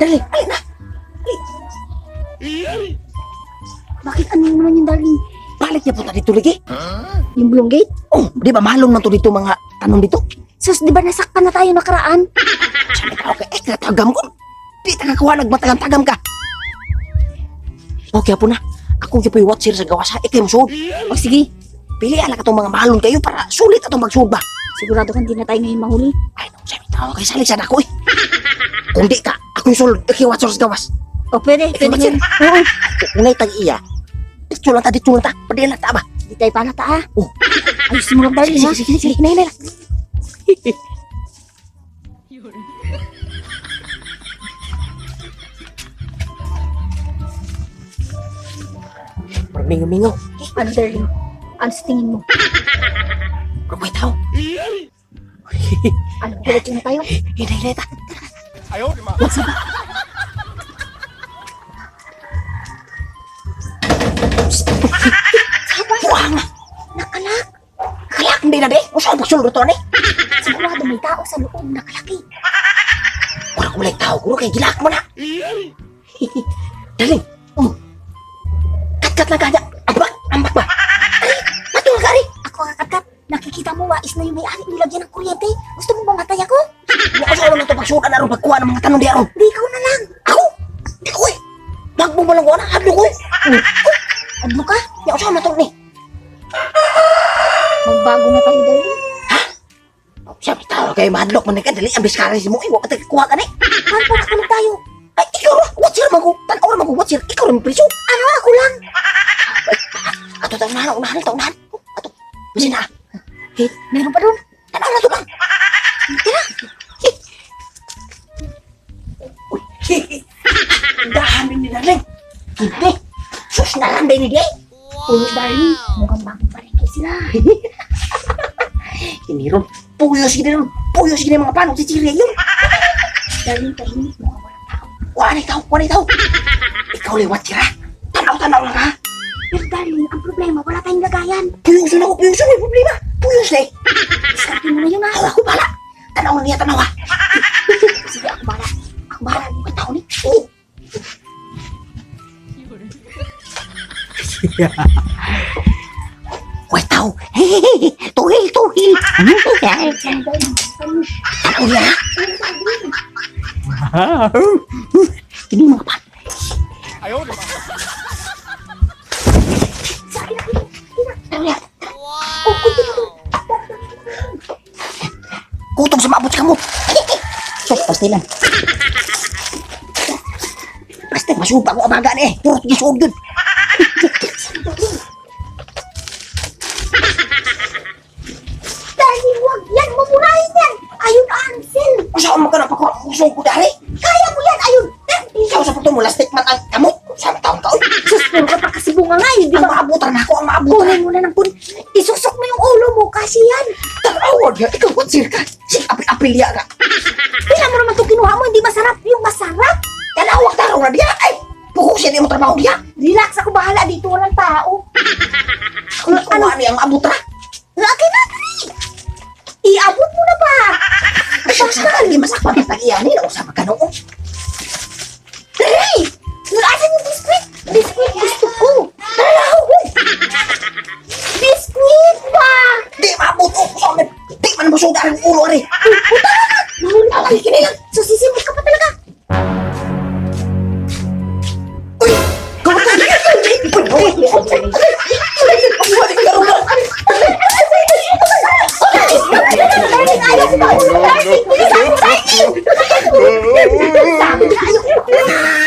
Dali, ali na. Bakit ano naman yung darling? Balik niya punta dito lagi. Yung Blue Gate? Oh, di ba mahalong man to dito mga tanong dito? Sus, di ba nasaktan na tayo nakaraan? Sabi ka, okay, eh, tagam ko. Di ta kakuha, nagmatagam-tagam ka. Okay, po na. Ako yung po watcher sa gawas ha. Ikay mo suod. O sige, Pili ala ka tong mga mahalon kayo para sulit atong magsuod ba? sigurado kang di na tayo ngayon mahuli. Ay, no, sabi tao kay salik sana ako eh. Kung di ka, ako yung sulod, ikay watcher sa gawas. O pwede, Ikaw, pwede watcher. ngayon. Oo, Unay tag iya. Dito lang ta, dito lang ta. Pwede lang ta ba? di tayo palata ah. Oh. Ayusin mo lang darling Sige, ha. sige, sige, sige, hinay, hinay lang. Parang mingaw-mingaw. Ano darling? Ano sa tingin mo? Parang may tao. Ano, diretso na tayo? Hinay, hinay ta. Buang! Nakalak! Kalak, hindi na di. Usaw, pagsulod to ni. Sigurado may tao sa loob, nakalaki. Wala ko malay tao, guro kay gilak mo na. Daling. Oh. Kat-kat lang kanya. Ambak, ambak ba? Ari, matulog ka, ari. Ako ang kakat. Nakikita mo, wais na yung may-ari nilagyan ng kuryente. Gusto mo mamatay ako? Wala ko naman ito pagsuotan aron pagkuha ng mga tanong di aron. Di, ikaw na lang. Ako? Di ko eh. Bagbo mo lang ko na, adlo ko eh. Adlo ka? Di ako sa matulog ni. Magbago na tayo, darling. Sabi tao kay madlok man ka dali ang biskara si mo eh. Wa ka kuha ka ni. Paano pa nakakulong tayo? Ay ikaw ra, what's your man ko? Tan-aw ra man ko, what's your? Ikaw ra man priso. Ano, ako lang? Ay, ato ta unahan, unahan ta unahan. Oh, ato. Bisin na. Eh, meron pa doon. Tanaw na to lang. Tara. Uy, dami ni darling. Hindi. Sus na lang din ni Day. Oh, darling, mukhang bagong palengke sila. Kiniron. Puyos gini ron. Puyos gini mga panong chichirya yun. Darling, tahimik, mukhang walang tao. Wala na ikaw, wala ikaw. Ikaw liwat sira. Tanaw-tanaw lang ha. Pero darling, ang problema, wala tayong lagayan. Puyos na ako, puyos na. May problema. Puyos na eh. Diskarte mo na yun ah. Ako, ako bala. Tanaw na niya, tanaw ha. Sige, ako bahala. Ako bahala. May tao ni. Oh. May tao. Tuhil, tuhil. Ano, darling? Ano? Tanaw niya ha. Ano, darling? Kini mga pan. Sa akin, akin. Tanaw niya. Oh, kunti na doon. Kutob sa maabot sa kamot. Sus, pastilan. Basta masupa ko abaga ni eh. Purot gisuod yun. Darling, wag yan. Mamurahin yan. Ayun, Ansel. Usaon mo ka na pagkuha. Usong ko dari. Kaya mo yan. Ayun. Ikaw sa puto mo, lastik man ang kamot. Sa taon ka, oy. Sus, puro ka pa kasi bunga nga eh, di Ang ba? maabutan na ako, ang maabutan. Kunin mo na ng kun. Isusok mo yung ulo mo kasi yan. Tawag ya, ikaw watsir ka. Sig apil-apilya ka. Tingnan mo naman itong kinuha mo, hindi masarap. Yung masarap. Tanawag taraw na diya. Ay, puhusin mo trabaho diya. Relax, ako bahala dito. Walang tao. Ano, ano niya ang maabutra? Akin na, dali. Iabot mo na ba? Ay, sakal, di masakpan ka tag-iya ni. Nausa magkanoon. Dali! Asan yung biskwit? Biskwit gusto ko. Tanaw, uy. Biskwit ba? Di maabot. Oh, sa amin. Di man musuga ang ulo, ari. Nahuli ka Ay, kini yan. So, sisimot ka pa talaga. Uy, gawin ka. Uy, uy, uy, uy. Uy, Darling, ayaw ko mahulog, darling. Bilisan mo, darling. Sabi na, ayaw ko.